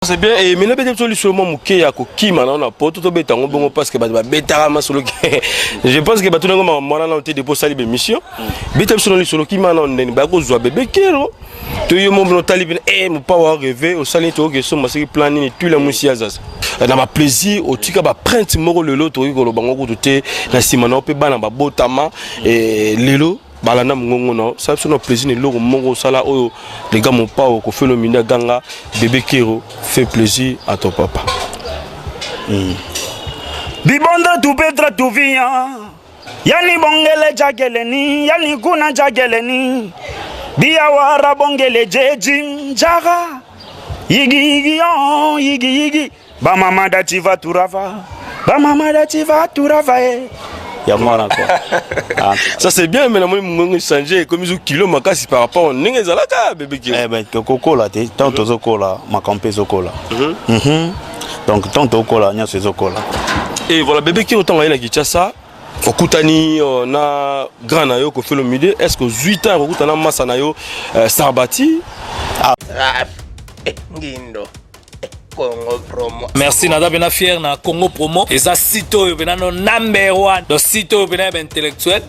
C'est bien. Et maintenant, peut-être solution mwa moke ya kokima na na poto, tobeta yango bongo, parce que bato babetaka masolo. Je pense que bato nango makambo wana nano te. Depuis osali bémission, beta biso na lisolo kima nano ndeni bakozwa Bebe Kero to yo mo otali pene e mopawa rêve osali neti okoki esomba soki plan nini tuila mwisi ya zaza na baplaisir otika baprinte moko. Lelo tokoki koloba ngo kutu te na nsima na yo mpe bana babotama lelo balanda mongongo na osala biso na plaisir na eloko moko osala oyo. Les gars, mopao Koffi Olomide aganga: "Bébé Kero, fait plaisir à ton papa." Bibonda tupetra tuvia yani bongele jageleni yani kuna jageleni biyawara bongele jeji njaga yigi yigi yo yigi yigi bamama dativa turava bamama dativa turava e yango wana quoi. Ah. Ça, c'est bien, mais namoni mongongo echange, ekomi zo kilo makasi par rapport ndenge ezalaka, Bébé Kero. Eh ben, tokokola te. Ntango tozokola, makambo mpe ezokola. Donc ntango tokola, nyonso ezokola. Et voilà, Bébé Kero, ntango aye na Kinshasa, okutani na grand na yo Koffi Olomide. Est ce que ozwi temps ya kokutana masa na yo Sarbati? Ngindo Congo Promo. Merci. Naza mpena fier na Congo Promo. Eza site oyo mpena no number one, donc site oyo mpena ya baintellectuel.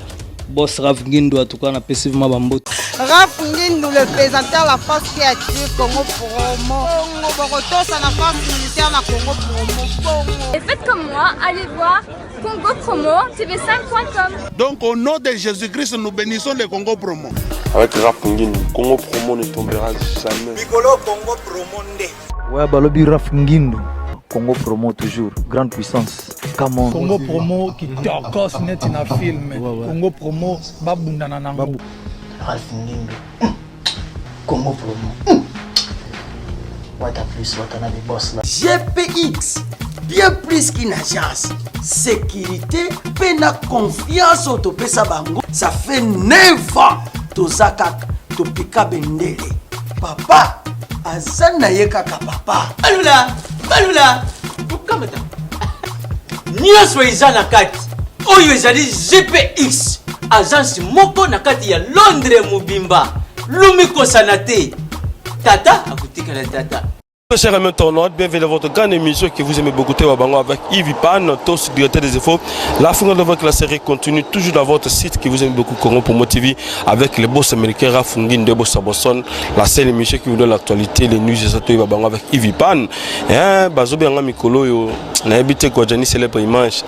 Boss Raf Ngindu, en tout cas napesi vraiment bambote. Raf Ngindu, le présentateur, la force qui attire Congo Promo. Bongo bokotosa na force militaire na Congo Promo. Bongo. Et faites comme moi, allez voir Congo Promo TV5.com. Donc au nom de Jésus-Christ, nous bénissons le Congo Promo. Avec Raf Ngindu, Congo Promo ne tombera jamais. Mikolo Congo Promo nde. Ouais, balobi Raf Ngindu. Congo Promo toujours, grande puissance. Come on. Congo Promo kitokos neti na film. Congo Promo babundana nango. Ralph Ngindu, Congo Promo. Wata plus Watanabe boss là. GPX, bien plus qu'une agence. Sécurité mpe na confiance oyo topesa bango, ça fait 9 ans toza kaka topika bendele. Papa aza na ye kaka papa. Balula balula kokamata nyonso eza na kati oyo ezali GPX, agence moko na kati ya Londres mobimba. Lumikosana te, tata akotikala tata. Chers amis internautes, bienvenue dans votre grande émission que vous aimez beaucoup, Bango avec Yves Pan, tous directeur des infos. La fin de votre la série continue toujours dans votre site que vous aimez beaucoup, Congo Promo TV, avec les boss américains Rafungin de Bossa Bosson, la seule émission qui vous donne l'actualité, les news et ça, Bango avec Yves Pan. Hein, bazobi nga mikolo yo, nayebi te quoi, Jani célèbre image.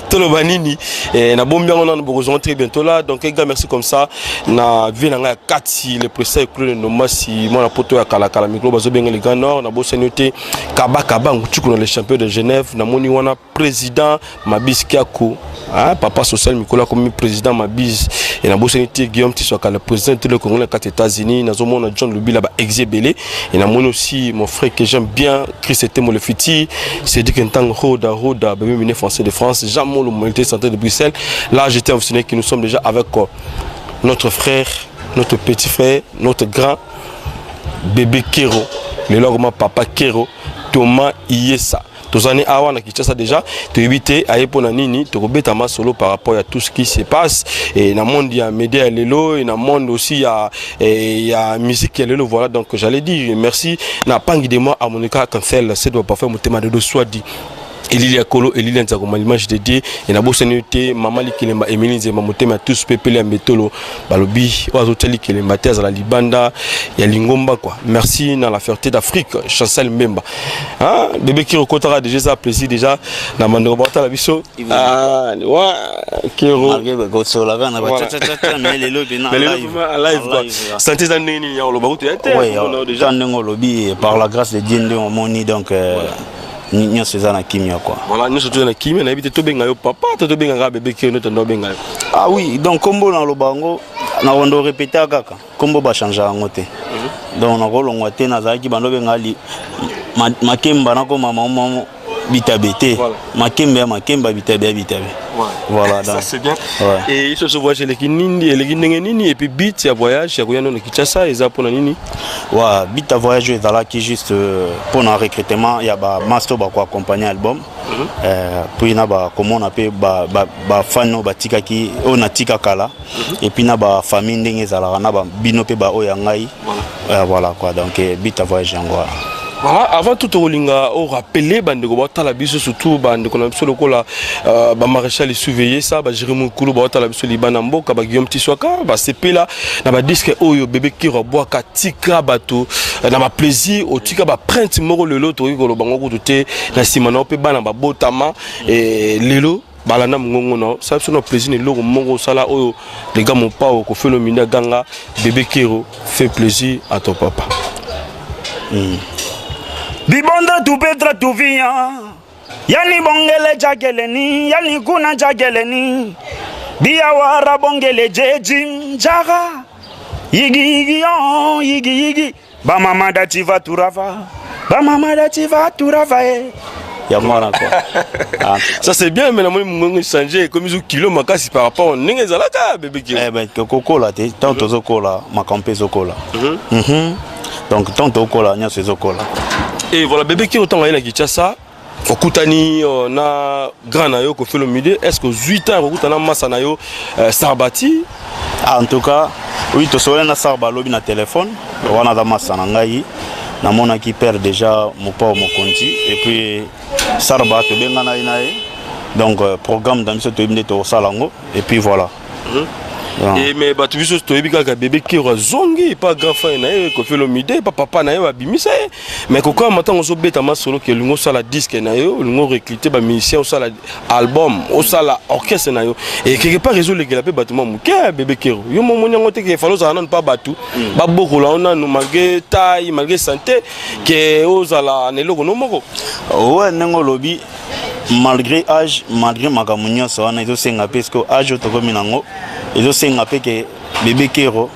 Toloba nini, et na bombi yango nanu bokozonga très bientôt là. Donc, les gars, merci comme ça. Na vie na nga ya kati, le président Claude Ndomasi, mwana poto ya kala kala mikolo bazobenga les grands nord, na bosani te Kaba Kaba Ngutuku na les champions de Genève, namoni wana président Mabis Kiako, hein, papa social mikolo akomi président Mabis. Et na bosani te Guillaume Tiswaka, le président de le Congo na kati États-Unis, nazomona John Lubila ba exebele. Et namoni aussi mon frère que j'aime bien, Chris Etemo le Fiti, Cédric Ntang Roda Roda, bébé ministre français de France, Jean Molo Mobilité Santé de Bruxelles. Là, j'étais à vous signaler que nous sommes déjà avec notre frère, notre petit frère, notre grand Bébé Kero, lelo akoma papa Kero, Thomas Iyesa. Tozani awa na Kinshasa déjà, toyebi te aye mpona nini. Tokobeta masolo par rapport à tout ce qui se passe et na monde ya média ya lelo et na monde aussi ya musique ya lelo. Voilà, donc j'allais dire merci na pangi de moi à Monica Cancel, c'est doit parfait motema de soit dit elili ya kolo elili ya nzako l'image de Dieu. E nabosani te mama Likelemba Emili Nzemba, motema ya tous pepele ya mbetolo. Balobi oyo azotia likelemba te azala libanda ya lingomba quoi. Merci na la fierté d'Afrique, Chancel Mbemba. Hein, Bébé Kiro kotaka déjà, eza plaisir déjà na bandeko baotala biso. Ah, wa Kero kosolaka na bachachacha, mais lelo mpe na live quoi. Santé eza ndenge nini? Ya koloba kutu ya te. Déjà ndenge olobi, par la grâce de Dieu, ndenge omoni, donc nyonso eza na kimia quoi. Voilà, nyonso toza na kimia. Nayebi te tobenga yo papa to tobengaka Bébé Kero nde tondo obenga yo. Ah oui, donc kombo naloba yango, nakondo répéter kaka, kombo bachange yango te. Donc nakolongwa te. Nazalaki bando obenga Makemba, nakoma mamo bitabe te, Makembe ya Makemba, bitabe ya bitabe. Voilà. Ça, c'est bien. Et so voyage eleki nini, eleki ndenge nini? Et puis but ya voyage ya koya nano Kinshasa eza mpona nini? Wa but ya voyage oyo ezalaki juste mpona recrutement ya bamaster bakoaccompagne album, puis na bakomona mpe bafani oyo batikaki, oyo natika kala, et puis na bafamille ndenge ezalaka na bino mpe baoyo ya ngai. Voilà quoi, donc but ya voyage yango wana. Voilà, avant tout tokolinga orappeler bandeko baotala biso, surtout bandeko na biso lokola bamaréchal surveiller ça, bajéremi Mokulu, baotala biso libanda mboka, baguillaume Tiswaka, basepela na badisque oyo Bébé Kero abwaka. Tika bato na baplaisir, otika baempreinte moko. Lelo tokoki koloba ngo kutu te na nsima na yo mpe bana babotama lelo balanda mongongo na osala biso na plaisir na eloko moko osala oyo les gars Mopao Koffi Olomide aganga: Bébé Kero, fait plaisir à ton papa. Bibonda tupetra tuvia yani bongele jageleni yani kuna jageleni biyawara bongele jeji njaga yigi yigi yon yigi yigi bamama dativa turava bamama dativa turava e. Yango wana quoi. Ah. Ça c'est bien, mais namoni mongongo echange, ekomi zo kilo makasi par rapport ndenge ezalaka, Bébé Kero. Eh ben, tokokola te. Ntango tozokola, makambo mpe ezokola. Donc ntango tokokola, nyonso ezokola. Et voilà, Bébé Kero, ntango aye na Kinshasa, okutani na grand na yo Koffi Olomide. Est ce que ozwi temps ya kokutana masa na yo Sarbati? Ah, en tout cas oui, tosololi na Sarba alobi na telefone wana, aza masa na ngai. Namonaki père déjà Mopao Mokonzi et puis Sarba, tobengana ye na ye. Donc programme na biso toyebi nde tokosala yango et puis voilà. Mm. Et mais bato biso toyebi kaka Bébé Kero azongi pa grand frère na ye Koffi Olomide, pa papa na ye babimisa ye. Mais kokama ntango ozobeta masolo ke olingi osala disque na yo, olingi orecruter bamusicien, osala album, osala orchestre na yo, et quelque part ezolekela mpe bato mwa moke. Bébé Kero, yo momoni yango te ke fallait ozala nanu mpa bato babokola yo nanu, malgré taille, malgré santé, ke ozala na eloko no moko? Ouais, ndenge olobi, malgré âge, malgré makambo nyonso wana, ezosenga mpe siko âge oyo tokomi nango, ezosenga mpe ke Bébé Kero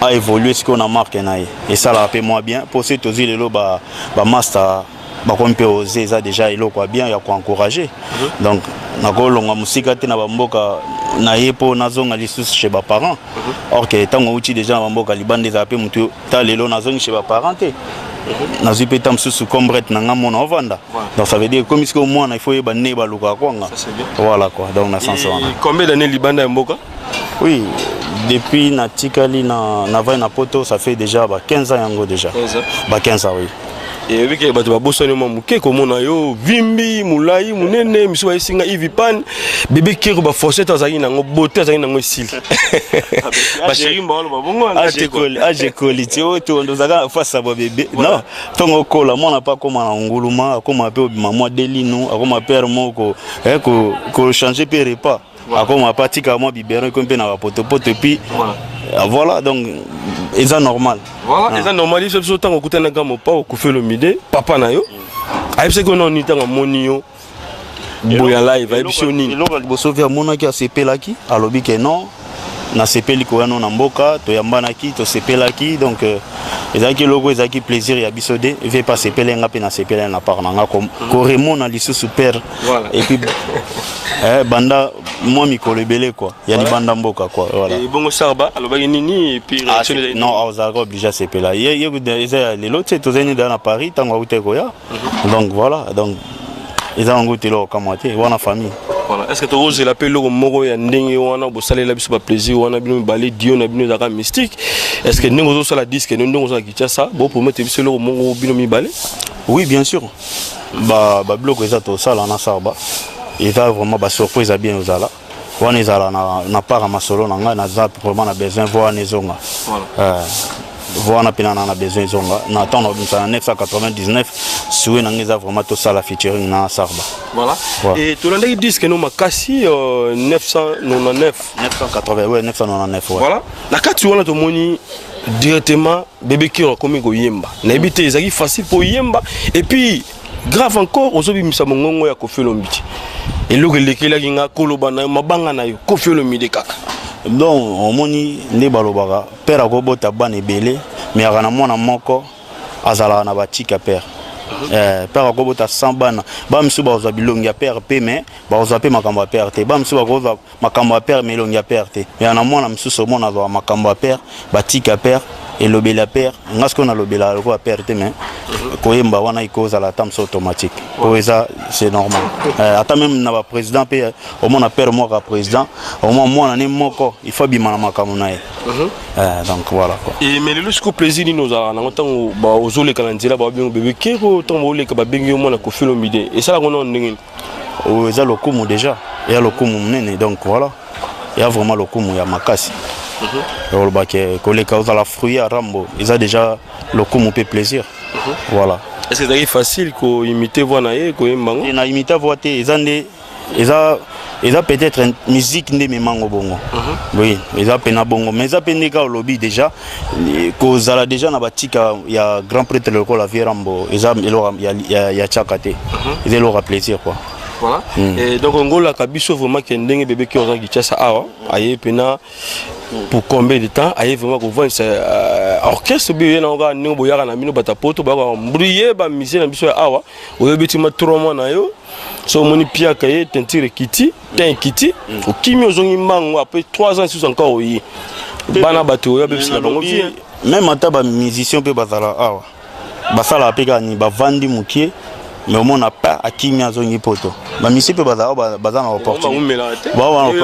a évolué sikoyo na marque na ye. Esalaka mpe mwa bien mpo soki tozwi lelo bamaster bakomi mpe ose, eza déjà eloko ya bien ya koencourager. Donc nakolongwa mosika te na bamboka na ye mpo nazonga lisusu chez baparent. Or ke ntango outi déjà na bamboka libanda, ezala mpe motu ta lelo nazongi chez baparent te, nazwi mpe ta mosusu combrete na nga mona ovanda. Donc ça veut dire komi sikoyo mwana, il faut yeba nde balukaka kwanga. Voilà quoi, donc na sens wana. Combien d'années libanda ya mboka? Oui, depuis natikali na navai na poto, ça fait déjà ba 15 ans yango déjà. 15 ans. Ba 15 ans, oui. Eyebi ke bato babosani mwa moke komona yo vimbi molai monene misu bayesinga Ivi Pan Bébé Kero, bafossette azalaki nango, beauté azalaki nango esili, bachéri mbawalo babongo. Âge ekoli ti oyo tozalaka face ya babebe. Non, ntongo okola, mwana mpe akóma na nguluma, akóma mpe obima mwa delino, akóma pere moko kochange mpe repas, akóma mpe atika mwa biberon, ekomi mpe na bapotopoto et puis voilà, donc eza normal. Voilà, eza normal. Biso ntango okutanaka Mopao Koffi Olomide, papa na yo, ayebisaki yo nani ntango amoni yo boya live? Ayebisi yo nini? Eloko ya liboso vi amonaki, asepelaki, alobi ke non, nasepeli koya no na mboka. Toyambanaki, tosepelaki. Donc ezalaki eloko, ezalaki plaisir ya biso de ve pa asepeli nga mpe nasepeli na part na nga koremona lisusu père. Et puis banda mwa mikolo ebele quoi ya libanda mboka quoi, voilà. Bongo Sarba alobaki nini? Et puis Ah, non, azalaka obligé asepela ye. Eza ya lelo te, tozali nde na Paris ntango auti koya. Donc voilà, donc eza yango te, eloko kamwa te wana, famille. Voilà. Est-ce que tokozela mpe eloko moko ya ndenge wana bosalela biso baplaisir wana, bino mibale, dio na bino ezalaka mystique? Est ce que ndenge ozosala disque no, ndenge ozala Kinshasa, bopromettre biso eloko moko bino mibale? Oui, bien sûr, babiloko eza tosala na Sarba, eza vraiment basurprise ya bien. Ozala wana, ezala na part ya masolo na ngai, naza vraiment na besoin vo wana ezonga. Vo wana mpena na besoin ezonga na ntango nabimisa na 999. Souhait na ngai eza vraiment tosala featuring na Sarba. Voilà. Et tolandaki disque no makasi, 999. 980, ouais, 999, ouais. Voilà, na kati wana tomoni directement Bébé Kero akomi koyemba. Nayebi te, ezalaki facile mpo oyemba? Et puis grave encore, ozobimisa mongongo ya Koffi Olomide. Eloko elekelaki nga koloba na yo, mabanga na yo Koffi Olomide kaka. Donc omoni nde balobaka père akobota bana ebele, mais aka na mwana moko azalaka na batika père. Père akobota 100 bana, bana misusu bakozwa bilongi ya père mpe, mais bakozwa mpe makambo ya père te. Bana misusu bakozwa makambo ya père, mais elongi ya père te. Mais na mwana mosusu omona azwaka makambo ya père, batika père. Elobeli ya père, nga sikoyo nalobela lokola père te, mais koyemba wana ekozala ata mosu automatique po eza, c'est normal. Ata même na baprésident mpe, omona père moko ya président, omona mwana ne moko, il faut abima na makambo na ye. Donc voilà quoi. Et mais lelo sikoyo, plaisir nini ozalaka nango ntango ozoleka na nzela, babengi Bébé Kero, ntango baoleka babengi yo mwana Koffi Olomide, esalaka nano ndenge nini? Oyo eza lokumu déjà, eya lokumu monene. Donc voilà, eya vraiment lokumu ya makasi. Olobaki koleka ozala fruit ya Rambo, eza déjà lokumu mpe plaisir, voilà. Est ce que ezalaki facile koimite voix na ye, koyemba ngo? Na imita voix te, eza nde eza peut-être musique nde memango bongo. Oui, eza pena bongo, mais eza mpe nde kaka olobi déjà, kozala déjà na batika ya grand prêtre lokola vieux Rambo, eza eloko ya tiaka te, eza eloko ya plaisir quoi. Voilà. Et donc ngolaka biso vraiment ke ndenge Bébé Kero aza Kinshasa awa, aye pena pour combien de temps? Aye vraiment kovandisa orchestre bi ye nango kaka ndenge boyaka na bino bato ya poto, boyaka mbrie bamusicien na biso ya awa, oyebi tima 3 mois na yo, so omoni piaka ye teinture ekiti, teint ekiti, okimi, ozongi mbango. Après 3 ans lisusu encore oye, bana bato oyo abebisela bango vie. Même ata bamusicien mpe bazala awa, basalaka mpe kaka nini, bavandi mokie, mais omona pa akimi, azongi poto. Bamusicien mpe bazala awa, baza na opportunité.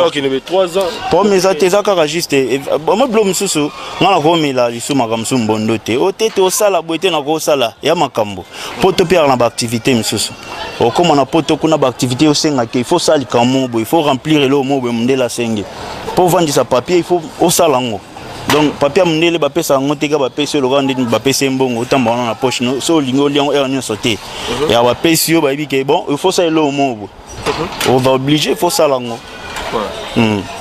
Okende 3 ans. Problème eza te, eza kaka juste bama bilo mosusu. Nga na komela lisu makambo mosusu mbondo te, o te te osala boye te, na kosala ya makambo poto mpe yaka na baactivité mosusu. Okóma na poto kuna, baactivité osengaki, il faut osala likambo boye, il faut remplir eloko moko boye, mondele asenge mpo ovandisa papier, il faut osala yango. Donc papier ya mondele bapesa yango te ka bapesi yo lokola ndeti bapesi ye mbongo, otamba wana na poche no. So olingi olia yango heure nyonso te, ya bapesi yo, bayebi ke bon, il faut osala eloko moko boye, oza obligé, il faut osala yango.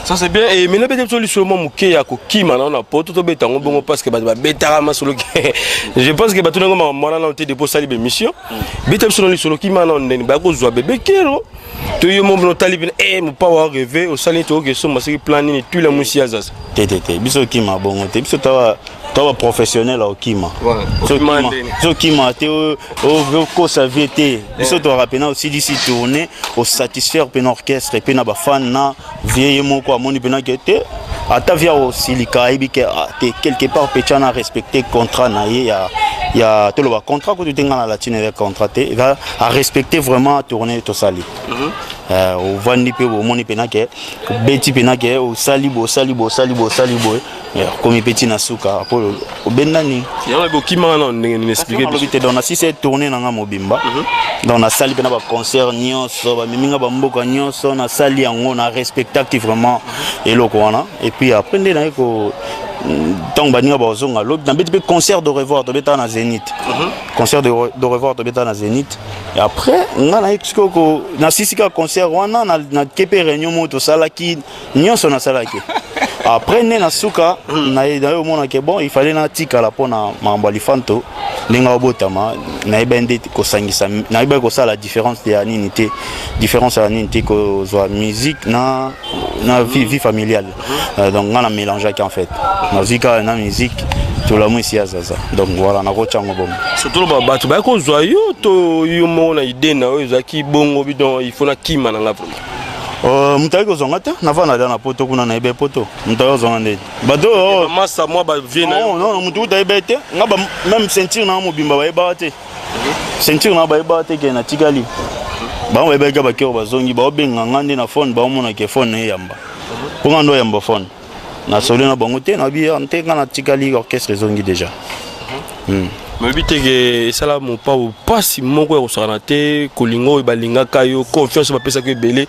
Ça c'est bien. Et maintenant peut-être biso lisolo mwa moke ya kokima nao na poto, tobeta yango bongo, parce que bato babetaka masolo. Je pense que bato nango makambo wana nano te depuis osali bémission. Beta biso na lisolo kima nao ndeni baya kozwa Bébé Kero, to yo mo otali pene e mopawa areve, osali neti okoki esomba soki plan nini tuila mwisi ya zaza. Te te te, biso okima bongo te, biso tawa baprofessionnel ya okima. Ozokima te, okosa vie te. Biso tozalaka mpena, osilisi tourne, osatisfaire mpena orchestre mpe na bafan na vie, ye moko amoni mpena ke te, ata vie akosilika, ayebi ke te, quelque part mpe na respecte contrat na ye ya toloba contrat kutu te, nga na latine eza contrat te, eza arespecte vraiment tourne tosali. Ovandi mpe bomoni mpena ke obeti mpena ke osali boye, osali boye, osali boye, osali boye, okomi mpe ntina suka po obendani. Yango bokimaka na ndenge nini? Explique. Nalobi te, donc nasisi tourne na nga mobimba, donc nasali mpena baconcert nyonso, bamemi nga bamboka nyonso, nasali yango na respectaki vraiment eloko wana. Et puis après nde naye ko ntango baninga bazonga lobi, nabeti mpe concert de revoir, tobetaka na Zénith, concert de revoir tobetaka na Zénith. Et après nga naye sikoyo, nasisi kaka concert wana, nake mpe réunion moko tosalaki nyonso nasalaki. Après nde na suka naye omona ke bon, il fallait natikala mpona makambo ya lifanto ndenge aobotama. Nayebaki nde kosangisa, nayebaki kosala différence ya nini te, différence ya nini te, kozwa musique na vie familiale. Donc nga na mélangeaki en fait, nazwi kaka na musique tolamwisi ya zaza. Donc voilà, nakotya yango bongo. Surtout bato baya kozwa yo to yo moko na idée na oyo ezalaki bongo bidon, il faut nakima na nga vraiment? Moto ayaki kozwanga te, navanda da na poto kuna, nayebi poto, moto ayaki kozwanga ndeni bato masa mwa bavie na yo? Non, moto kuta ayeba te. Nga même ceinture nanga mobimba bayebaka te, ceinture nanga bayebaka te ke natikali. Bango bayebaki bakero bazongi, baobenga nga nde na phone, baomonake phone eyamba mpo nga ndo oyamba phone, nasoli na bango te, nabi te, nga natikali, orchestre ezongi déjà. Oyebi te ke esala mopao mpasi moko ya kosakana te, kolinga oyo balingaka yo, confiance oyo bapesaka yo ebele,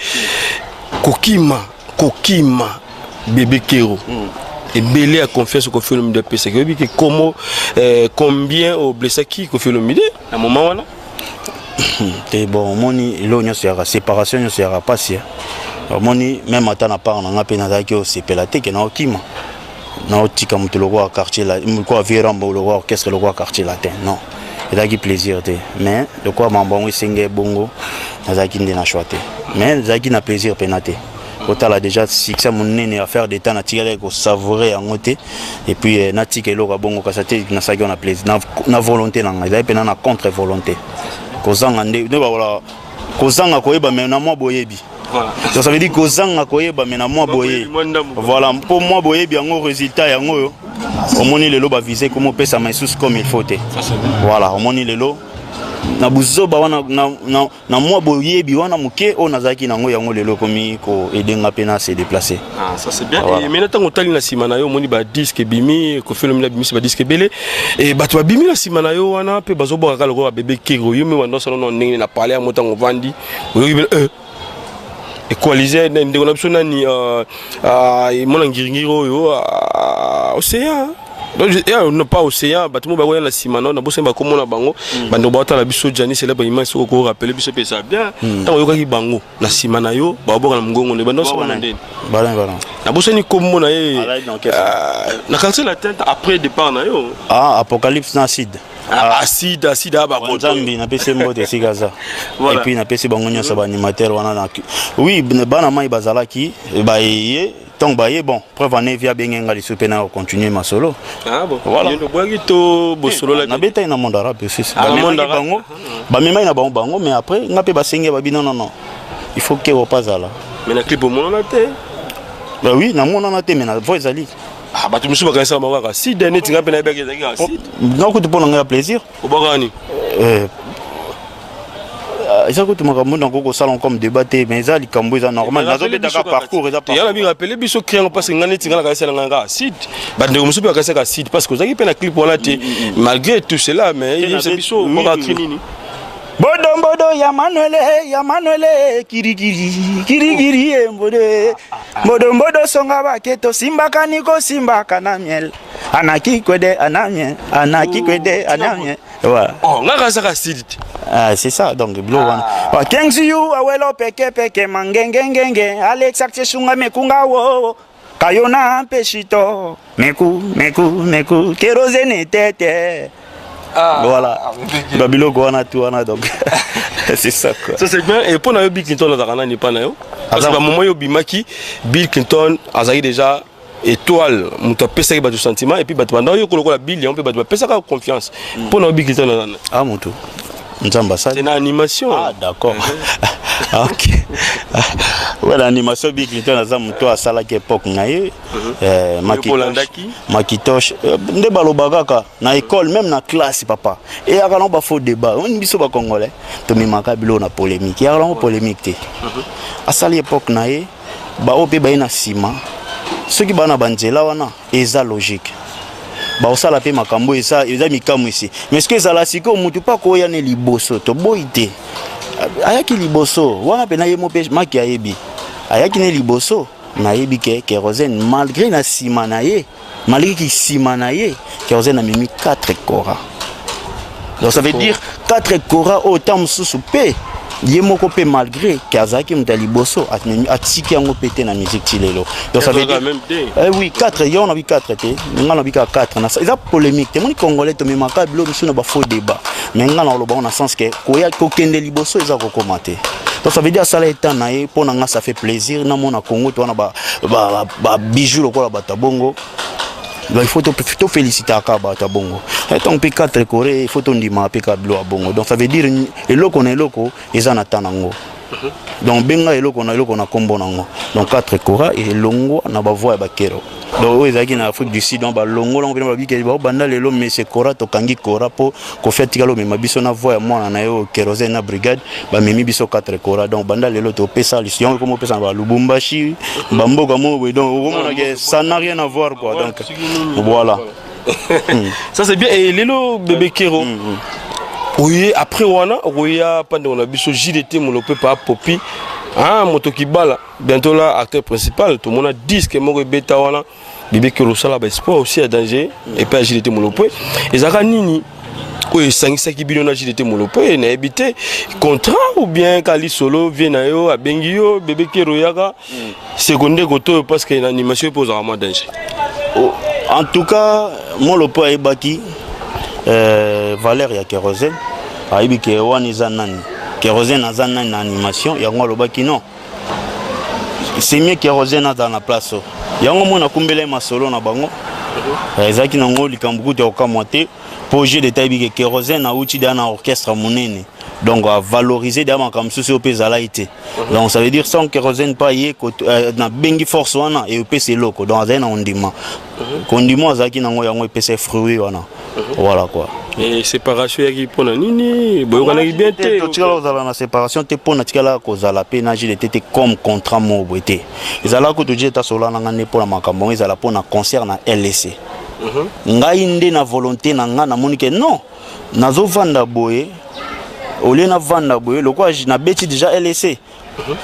kokima, kokima Bébé Kero, ebele ya confiance Koffi Olomide apesaki, oyebi ke komo combien oblessaki Koffi Olomide na moment wana? Te, bon, omoni eloko nyonso yaka séparation, nyonso yaka mpasi. Omoni, même ata na part na nga mpe nazalaki osepela te ke naokima, naotika moto lokola quartier, lokola vieux Rambo, lokola orchestre, lokola Quartier Latin. Non, ezalaki plaisir te, mais lokola mambo yango esenge bongo, nazalaki nde na choix te, mais ezalaki na plaisir mpena te. Otala déjà succès monene, affaire d'état, natikali kosavoure yango te. Et puis natika eloko ya bongo kasi te, nasalaki yango na plaisir, na volonté na ngai, ezali mpena na contre volonté, kozanga nde bakola kozanga koyeba, mais na mwa boyebi. Donc ça veut dire kozanga koyeba, mais na mwa boyebi, voilà, mpo mwa boyebi yango, résultat yango oyo. Omoni lelo bavisa ekomi opesama lisusu comme il faut te. Voilà, omoni lelo na buzoba wana na mwa boyebi wana moke oyo nazalaki nango, yango lelo ekomi koaider nga mpe na se déplacer. Ah, ça c'est bien. Voilà. Et maintenant, ntango otali na nsima na yo, omoni badisques ebimi, Koffi Olomide abimisi badisques ebele e bato babimi na nsima na yo wana mpe bazobwaka kaka lokola Bébé Kero. Yo me wandosala no ndenge na pale yango, ntango ovandi oyoki bene equaliser ndeko na biso nani, mona ngiringiri oyo, océan. Donc, non pas océan, bato mo bakoya na nsima na bosani bakomona bango, bandeko baotala biso, Jani célèbre image, soki okorappeler biso mpe eza bien. Ntango oyokaki bango na nsima na yo baoboka na mongongo nde bandosala ndeni? Bana bana. Nabosani kombo na ye. Alai dans orchestre. Na quartier latin après départ na yo. Ah, Apocalypse na Acide. Ah, Acide, Acide abakoto. Nzambe napesi ye mbote esika aza. Voilà. Et puis napesi bango nyonso baanimateur wana na oui, bana mai bazalaki baye. Ntango baye, bon, preuve ane vi abenge nga lisusu mpe na kocontinue masolo. Ah bon? Voilà. Yo ndobwaki to bosolola? Nabetaki na monde arabe aussi. Ah, na monde Bamemaki arabe. bango, bamemaki na bango bango, mais après nga mpe basengi, babi non, non, non, il faut ke opazala. Mais na clip omonana te. Bah oui, namonana te, mais na voix ezali. Ah, bato mosusu bakanisaka bango kaka Acide, neti nga mpe nayebaki ezalaki kaka Acide. Nga kutu mpo na ngai ya plaisir. Obwakaka nini? Eza kutu makambo nakoki kosala comme débat te, mais eza likambo eza normal, nazobetaka parcours, eza ya nabi rappeler biso kriango, parce que nga neti nga nakanisela nga kaka Acide, bandeko mosusu mpe bakanisaka Acide parce que ozalaki mpe na clip wana te. Malgré tout cela, mais yebisa biso obwakaka cri nini? Bodombodo ya Manuele, ya Manuele, kirikiri kirikiri ye mbodo mbodombodo songa baketo simbaka niko simbaka na miel anakikwede anamie anakikwede anamie. Voilà. Oh, nga kanisaka Acide te. Ah, c'est ça, donc biloko wana. Ah, Kengzi yu awelo peke peke mangengengenge Alex akchesunga mekunga wo kayona mpeshito meku meku meku kérosène tete. Voilà, babiloko wana tu wana, donc c'est ça quoi. Ça c'est bien. Et mpo na yo, Bill Clinton azalaka nani mpa na yo? Parce que bamoment oyo obimaki, Bill Clinton azalaki déjà étoile, moto apesaki bato sentiment et puis bato banda oyo lokola Bill yango mpe bato bapesaka confiance. Mpo na yo, Bill Clinton aza nani? Ah, moto Nzambe asali. C'est na animation. Ah d'accord, ah, ok. Ouais, l'animation, Bill Clinton aza moto asalaki époque na ye. Olandaki? Makitosh nde baloba kaka na école, même na classe, papa, eyaka nango bafaux débat. Oni biso bacongolais tomemaka biloko na polémique, eyaka nango polémique te. Asali époque na ye, baoyo mpe baye na nsima, soki baa na banzela wana eza logique, baosala mpe makambo eza mikamwisi. Mais soki ezala sikoyo motu mpe akoya ne liboso, toboyi te ayaki liboso wana mpe na ye mo mpe maki ayebi ayaki ne liboso. Nayebi ke Kérosène, malgré na nsima na ye, malgré ki nsima na ye, Kérosène amemi 4 kora. Donc ça veut dire 4 kora oyo ntango mosusu mpe ye moko mpe, malgré ke azalaki moto ya liboso, atiki yango mpe te na musique ti lelo. Donc ça veut dire même te. Eh oui, 4 yo nabi 4 te, nga nabi kaka 4 na eza polémique te. Moni congolais tomemaka bilo mosusu na bafaux débat, mais nga na oloba ngo na sens ke koya kokende liboso eza kokoma te. Donc ça veut dire asala etat na ye. Mpo na nga, ça fait plaisir namona Congo to wana babijou lokola bato ya bongo. Donc il faut tofélicitaka bato ya bongo. Ntango mpe 4 kora, il faut tondimaka mpe kaka bilo ya bongo. Donc ça veut dire eloko na eloko eza na temps nango. Donc benga eloko na eloko na nkombo nango. Donc 4 kora elongwa na bavoix ya bakero. Donc oyo ezalaki na Afrique du Sud, donc balongola ngo mpena babiki baobanda lelo. Mais kora, tokangi kora mpo Kofi atikala omema biso na voix ya mwana na ye oyo Kérosène na brigade, bamemi biso 4 kora. Donc banda lelo topesa lisu yango ekoma opesa na balubumbashi, bamboka moko boye. Donc okomona ke ça n'a rien à voir quoi. Donc voilà. Ça c'est bien. Et lelo Bébé Kero oye, après wana okoya pa ndeko na biso JDT Molope pa Popi, ah, moto kibala, bientôt là acteur principal. Tomona disque moko ebeta wana, Bébé Kero osala baespoir aussi ya danger. Et puis JDT Molope, ezalaka nini oyo esangisaki bino na JDT Molope? Nayebi te, contrat ou bien kali solo vie na yo abengi yo Bébé Kero yaka seconde koto oyo, parce que na animation mpe ozalaka mwa danger. Oh, en tout cas Molopo ayebaki valeur ya Kérosène, ayebi ke wana eza nani, Kérosène aza nani na animation. Yango alobaki non, c'est mieux Kérosène azala na place oyo. Yango mona akumbela ye masolo na bango. Ezalaki nango likambo kutu ya kokamwa te mpo jeu d'état ayebi ke Kérosène awuti deya na orchestre monene. Donc avaloriser deya makambo mosusu oyo mpe ezalaki te. Donc ça veut dire sans kérosène pa ye nabengi force wana epesa eloko. Donc azali na kondima, kondima azalaki nango, yango epesa fruit wana. Voilà quoi. Et séparation eyaki mpona nini? Boyokanaki bien te? Totikala kozala na séparation te, mpo na tikala kozala mpe na JDT te comme contrat moko boye te. Ezalaka kutu JDT asola na nga nde mpona makambo yango, ezala mpona concert na LC. Ngai nde na volonté na nga namoni ke non, nazovanda boye, olie navanda boye lokola nabeti déjà LC,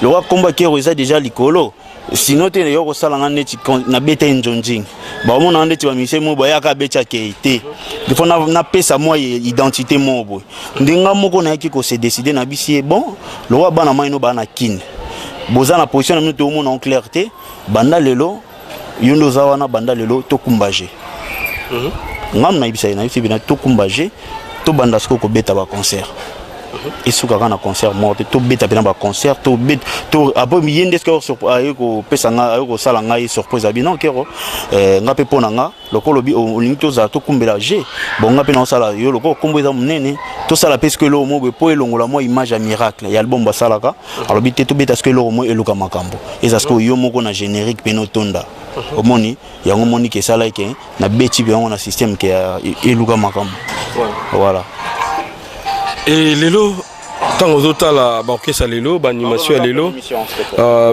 lokola kombo Kero eza déjà likolo. Sinon te, yo kosala nga neti nabeta ye nzonzing, baomona nga neti bamise mo bayaka abeti akei te. Il faut napesa mwa identité moko boye. Nde nga moko nayaki kose décider na bisi ye: bon, lokola bana mai no baa na Kine, boza na position na bino, toomona en clair te. Banda lelo yo nde oza wana, banda lelo tokumba je ngam. Nayebisa ye, nayebisi bina tokumba je, tobanda sikoyo kobeta baconcert. Esukaka na concert moko te, tobeta mpena baconcert, tobeta to après ye nde sikoyo aye kopesa nga, aye kosala ngai surprise. Abi: non Kero, nga mpe mpo na nga lokola olobi olingi tozala tokumbela je, bon, nga mpe naosala yo lokola kombo eza monene, tosala mpe sikoyo eloko moko boye mpo elongola mwa image ya miracle ya album basalaka. Alobi te, tobeta sikoyo eloko moko eluka makambo eza sikoyo yo moko na générique mpe notonda. Omoni yango, omoni ke esalaki ke nabeti mpe yango na système ke eluka makambo. Voilà. E lelo ntango ozotala baorchestre ya lelo, baanimation ya lelo,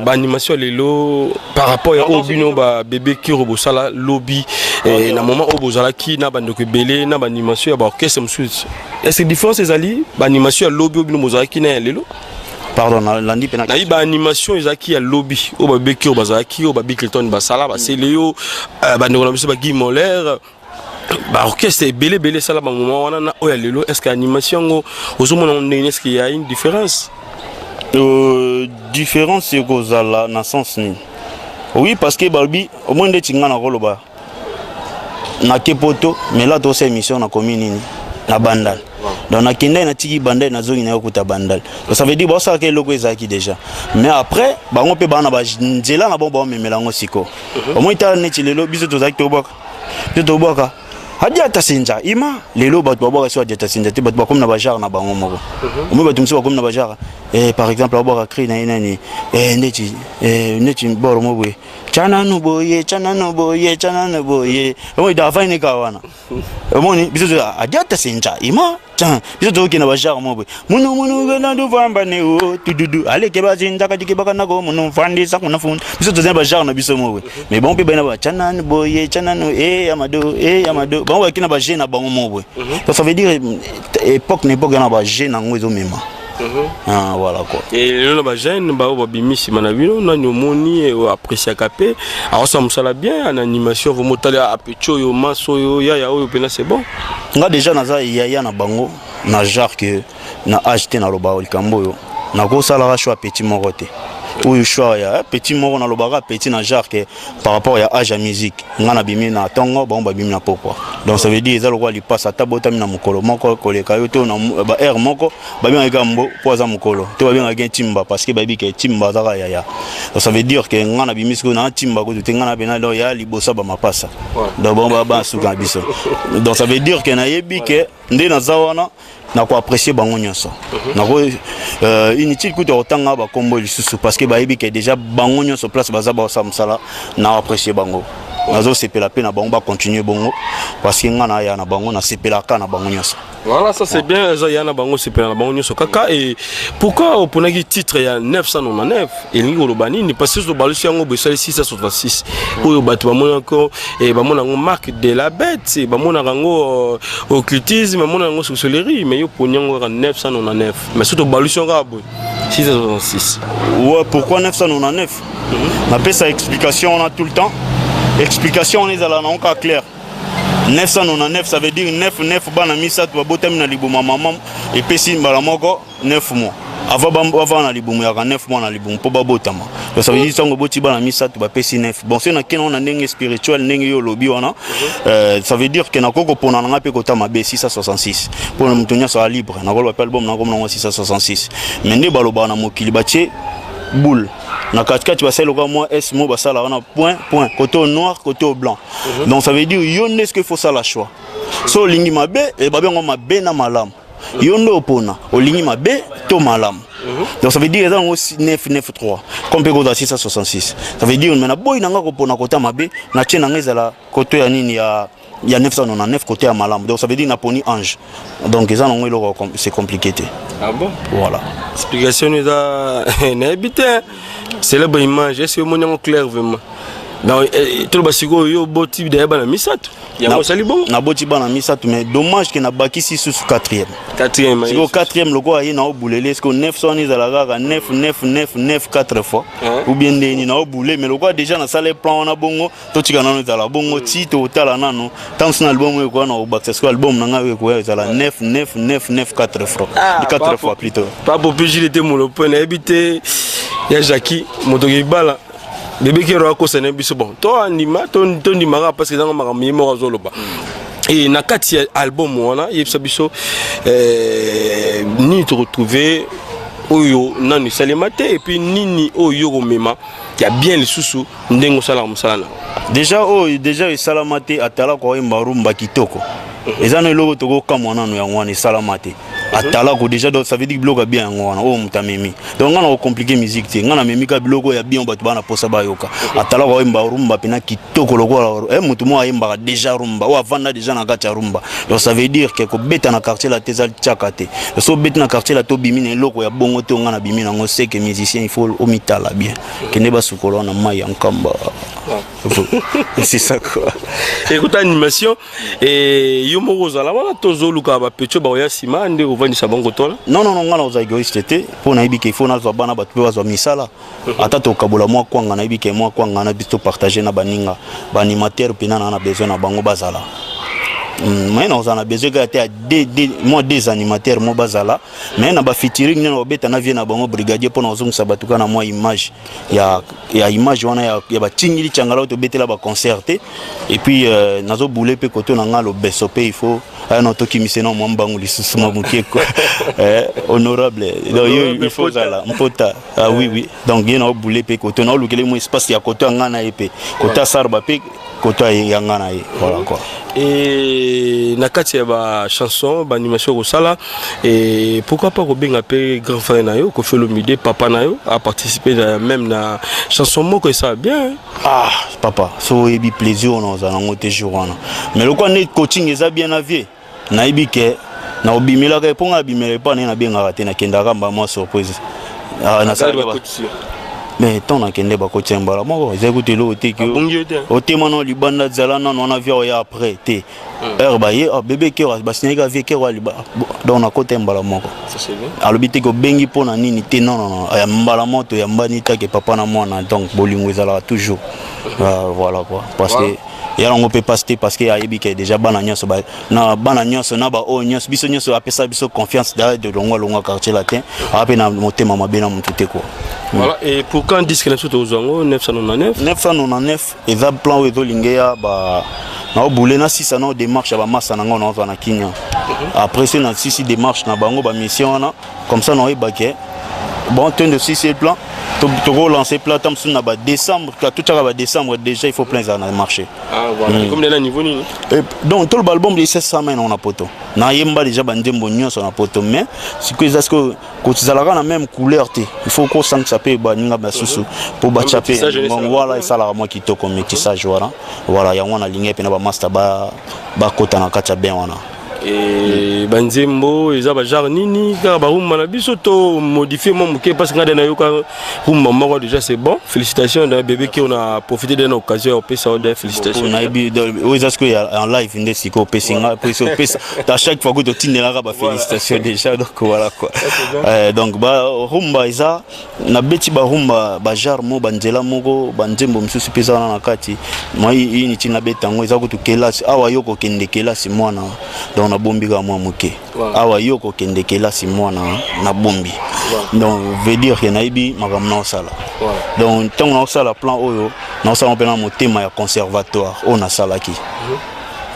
baanimation ya lelo par rapport ya oyo bino babebe Kero bosala lobi, na moment oyo bozalaki na bandeko ebele na baanimation ya baorchestre mosusu, est ce que différence ezali, baanimation ya lobi oyo bino bozalaki na ya lelo? Pardon, nalandi mpe. Nayi baanimation ezalaki ya lobi oyo babebe Kero bazalaki, oyo babicleton basala, basele yo, bandeko na biso bagi Moler, baorchestre ebele ebele esala bamoment wana na oyo ya lelo, est ce que animation yango ozomona ngo ndenge? Est ce qu'il y a une différence? Différence ekozala na sens nini? Oui, parce que balobi omoi ndeti nga nakoloba nake poto, mais là tosala émission nakomi nini na Bandal. Donc nakendaki, natiki Bandal, nazongi naye okuta Bandal. Donc ça veut dire baosalaka eloko ezalaki déjà, mais après bango mpe baa na banzela na bango, baomemela yango sikoyo. Omoi tala neti lelo biso tozalaki tobwaka, biso tobwaka Adiata Senza ima. Lelo bato babwaka so Adiata Senza te, bato bakomi na bagenre na bango moko. Omoi bato mosusu bakomi na bagenre, par exemple babwaka cri na ye nani, neti neti boro mo boye: tyananu boye, tyananu boye, tyananu boye. Omoi avandi kaka wana. Omoni biso Adiata Senza ima tiens, biso tokokende bagenre mo boye: munu munu gena ne o tududu aleke bazinda katike bakanako munu mfandisa kuna funda. Biso tozali bagenre na biso mo boye, mais bango mpe bayina ba tyananu boye, tyananu e amado e amado. Bango baki na bagenre na bango mo boye. Donc ça veut dire époque na époque na bagenre nango ezomema. Ah, voilà quoi. E lelo na bajeune bao babimi nsima na bino, nani omoni appréciaka mpe aosala mosala bien na animation? Vraiment otali apeti oyo, maso oyo, yaya oyo mpena c'est bon. Nga déjà naza yaya na bango na genre ke na age te. Naloba likambo oyo, nakosalaka choix petit moko te. Oyo choix ya petit moko, nalobaka petit na genre ke par rapport ya âge ya musique. Nga nabimi na ntongo, bango babimi na pokwa. Donc ça veut dire eza lokola lipasa, ata botami na mokolo moko koleka yo to na ba heure moko, babengaki kaka mbo mpo aza mokolo to babengaki timba parce que bayebi ke timba azaka yaya. Donc ça veut dire ke nga nabimi sikoyo na timba kutu te, nga na pena donc ya liboso ya bamapasa. Donc bango basuka na biso. Donc ça veut dire ke nayebi ke nde naza wana, nakoapprécie bango nyonso. Nako inutile kutu kotanga bakombo lisusu parce que bayebi ke déjà bango nyonso place baza baosala mosala, na apprécie bango, nazosepela mpe na bango, bacontinue bongo parce que nga na ya na bango, nasepelaka na bango nyonso. Voilà, ça c'est bien. Eza ya na bango, sepela na bango nyonso kaka. Et pourquoi oponaki titre ya 999? Elingi koloba nini? Parce que tobalusi yango boye, esali 666 oyo bato bamonaka, bamona yango marque de la bête, bamonaka yango occultisme, bamonaka yango sorcellerie, mais yo poni yango kaka 999, mais soki tobalusi yango kaka boye, 666. Ouais, pourquoi 999? Napesa explication wana tout le temps. Explication wana ezala nango kaka clair. 999, ça veut dire 9 9, bana misato babotami na libuma mama, epesi mbala moko 9 mois. Avant bavanda na libumu, yaka 9 mois na libumu mpo babotama. Donc ça veut dire ntango oboti bana misato, bapesi 9. Bon, soki nakende na ndenge spirituel, ndenge yo olobi wana, ça veut dire ke nakoki kopona na nga mpe kota mabe 666 mpona moto nyonso aza libre. Nakoloba mpe album nakomona yango 666, mais nde balobaka na mokili batie boule na katikati, basali lokola mwa s mo basala wana point point, côté au noir, côté au blanc. Donc ça veut dire yo nde ce qu'il faut sala choix. So olingi mabe, babengo mabe na malamu. Yo nde opona olingi mabe to malamu. Donc ça veut dire eza yango 993 comme mpe kozala 666. Ça veut dire, mais naboyi na nga kopona kota mabe, natie na nga ezala koto ya nini, ya 999, côté ya malamu. Donc ça veut dire naponi ange. Donc eza nango eloko, c'est compliqué te. Ah bon? Voilà. Explication eza, nayebi te, célèbre image, est ce que omoni yango clair vraiment? Donc toloba sikoyo, yo oboti daya bana misato, yango osali bongo? Naboti bana misato, mais dommage ke nabakisi susu quatrième. Quatrième. Sikoyo quatrième lokola ye naobulele, sikoyo 9 wana ezala kaka 9 9 9 9 4 fois ou bien ndeni naobule. Mais lokola déjà nasala plan wana bongo, totika nano ezala bongo ti totala nano ntango mosusu na album oyo ekoya na kobakisa. Sikoyo album na ngai oyo ekoya ezala 9 9 9 9 4 fois, 4 fois plutôt. Papo mpe Gile te, molopo nayebi te ya Jacki moto kibala Bebe Kero akosana biso. Bon, to andima, tondimaka parce que ezanga makambo ye moko azoloba. E na kati ya album wana, yebisa biso nini toretrouve oyo nanu esalema te, et puis nini oyo yo komema ya bien lisusu ndenge osalaka mosala na? Déjà oyo déjà esalama te, atalaka oyemba rumba kitoko, eza na eloko tokokamwa nanu yango wana esalama te, atalako déjà. Donc ça veut dire biloko ya bien yango wana oyo moto amemi. Donc ngai na kocompliquer musique te, ngai namemi kaka biloko ya bien, bato bana posa bayoka. Atalaka oyemba rumba mpena kitoko lokola moto moko ayembaka déjà rumba, oyo avanda déjà na kati ya rumba. Donc ça veut dire ke kobeta na Quartier Latin eza tiaka te. So obeti na Quartier Latin, obimi na eloko ya bongo te. Ngai nabimi nango seke musicien, il faut omitala bien, kende basukola wana mai ya Nkamba, c'est ça quoi. Écoute, animation e yo moko ozala wana, tozoluka bapetio baoya nsima nde ovandisa bango tola? Non, non, non, nga na kozala égoïste te, mpo nayebi ke il faut nazwa bana bato mpe bazwa misala. Ata tokabola mwa kwanga, nayebi ke mwa kwanga na biso topartage na baninga baanimateur mpena na besoin na bango bazala. Mais nakozala na besoin kaka te ya mwa deux animateurs mo bazala, mais na bafeaturing nde na babeta na vie na bango brigadier, mpo na kozongisa bato kaka na mwa image ya image wana ya batingili tiangala oyo tobetela baconcert te. Et puis nazobule mpe koto na nga lobeso mpe, il faut aya na tokimise na mwa mbangu lisusu mwa moke quoi. Honorable, donc yo il faut ozala mpota. Ah oui, oui, donc ye naobule mpe koto naolukele mwa espace ya koto ya nga na ye mpe koto asarba mpe koto ya nga na ye, voilà quoi. Et na kati ya bachanson, baanimation kosala, et pourquoi pas kobenga mpe grand frère na yo Kofi Olomide, papa na yo, aparticipe même na chanson moko, esala bien? Ah papa, so oyebi plaisir wana ozala nango te jour wana. Mais lokola nde coaching eza bien na vie, nayebi ke na obimelaka mpo nga abimela epa ndenge nabengaka te, nakendaka mba mwa surprise. Mais ntango nakende, bakotia mbala moko, ezali kutu eloko te. Otema nano libanda, zala nano wana, via oya après te. Heure baye bebe Kero, basinyaki vie Kero aliba, donc nakota mbala moko. Alobi te kobengi mpo na nini te. Non, non, non, ya mbala moko toyambani take papa na mwana. Donc bolingo ezalaka toujours, voilà quoi, parce que ya yango mpe pasi te, parce que ayebi ke déjà bana nyonso, na bana nyonso, na baoyo nyonso, biso nyonso apesa biso confiance de longwa longwa Quartier Latin, aa mpe na motema mabe na motu te quoi. Voilà, et pour quand disque na biso tozwa yango 999? 999 eza plan oyo ezolinga ya ba naobule nasisa nao démarche ya bamasa na ngai naozwa na Kinya. Après so nasisi démarche na bango, bamission wana, comme ça naoyeba ke bon, tende osisi plan, tokolancer plan ta mosusu na badécembre, totiaka badécembre déjà, il faut plein ezala na marché. Ah, voilà. Comme na niveau nini? Donc toloba album esesama nango na poto, nayemba déjà banzembo nyonso na poto, mais sikoyo eza sikoyo kozalaka na même couleur te, il faut kosangisa mpe baninga basusu mpo batya mpe voilà, esalaka mwa kitoko métissage wana. Voilà, yango wana alingi mpe na bamaster bakota na kati ya bien wana. E banzembo eza bagenre nini? Kaka barumba na biso to modifie mwa moke? Parce nga nde nayoka rumba moko déjà, c'est bon. Félicitations na bébé qui on a profité d'une occasion ya opesa o de félicitations. Nayebi oyo eza sikoyo en live nde sikoyo opesi nga, opesa à chaque fois que totindelaka bafélicitation déjà. Donc voilà quoi. Donc barumba eza, nabeti barumba bagenre mo banzela moko, banzembo mosusu mpe eza wana na kati. Mwa ini ntina nabeta yango eza kutu kelasi awa yo kokende kelasi mwana, donc nabombi kaka mwa moke awa yo kokende kelasi mwana nabombi. Donc veut dire ke nayebi makambo naosala. Donc ntango naosala plan oyo, naosala mpena motema ya conservatoire oyo nasalaki,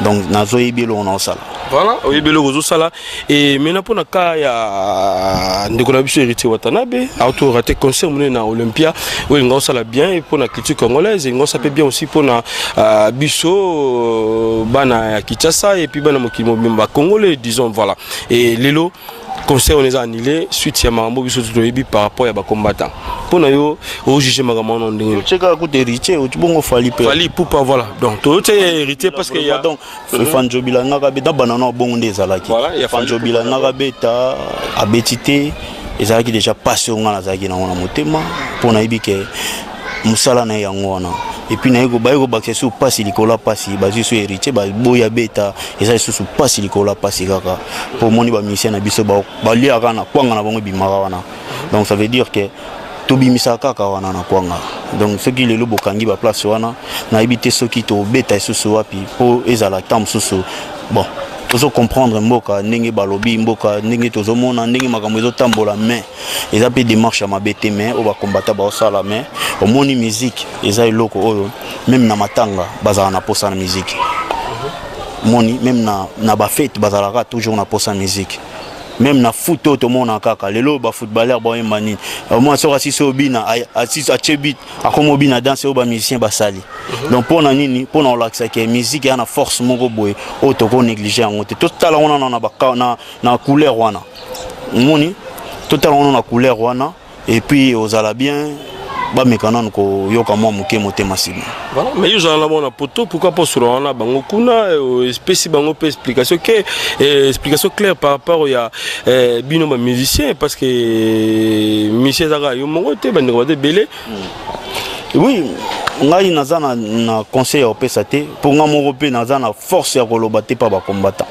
donc nazoyebi eloko naosala. Voilà, oyebi eloko ozosala. E maintenant, mpona ka ya ya ndeko na biso Héritier Watanabe auto raté concert monene na Olympia oyo elinga osala bien mpo na culture congolaise, elinga osala mpe bien aussi mpo na biso bana ya Kinshasa et puis bana mokili mobimba, bacongolais disons. Voilà, et lelo concert wana eza annulé suite ya makambo biso toyebi par rapport ya bacombattant. Mpo na yo, ojuge makambo wana ndenge? Otie kaka kuta Héritier, oti bongo Fally mpe. Fally Ipupa, voilà. Donc toyotia ya Héritier parce que ya Donc Fanjobila ngaka beta bana na bongo nde ezalaki. Fanjobila ngaka beta, abeti te. Ezalaki déjà pasi oyo nga nazalaki nango na motema, mpo nayebi ke mosala na ye yango wana. Et puis naye baye kobakisa lisusu mpasi likolo ya mpasi. Bazwi so Héritier, baboya beta, eza lisusu mpasi likolo ya mpasi kaka, mpo omoni bamusicien na biso baliaka na kwanga na bango, ebimaka wana. Donc ça veut dire que tobimisaka kaka wana na kwanga. Donc soki lelo bokangi baplace wana, nayebi te soki tobeta lisusu wapi, mpo ezala ta mosusu. Bon, tozocomprendre mboka ndenge balobi, mboka ndenge tozomona ndenge makambo ezotambola, mais eza mpe démarche ya mabe te, mais oyo bakombata baosala. Mais omoni, musique eza eloko oyo même na matanga bazala na posa na musique. Moni, même na bafete bazalaka toujours na posa musique. Même na foot oyo tomona kaka lelo, bafootballeur baoyemba nini? Omona soki asisi obina, atie but, akoma obina danse oyo bamusicien basali. Donc mpo na nini? Mpo na kolakisaka musique eya na force moko boye oyo tokonéglige yango te. Totala ngo nano na couleur wana. Omoni, totala ngo na couleur wana et puis ozala bien, bameka nanu koyoka mwa moke motema nsima. Voilà, mais yo ozala na bango na poto, pourquoi pas osolola wana bango kuna, espesi bango mpe explication ke explication claire par rapport ya bino bamusicien, parce que musicien ezaka yo moko te, bandeko bato ebele. Oui, ngai naza na conseil ya kopesa te, mpo nga moko mpe naza na force ya koloba te mpa bacombattant,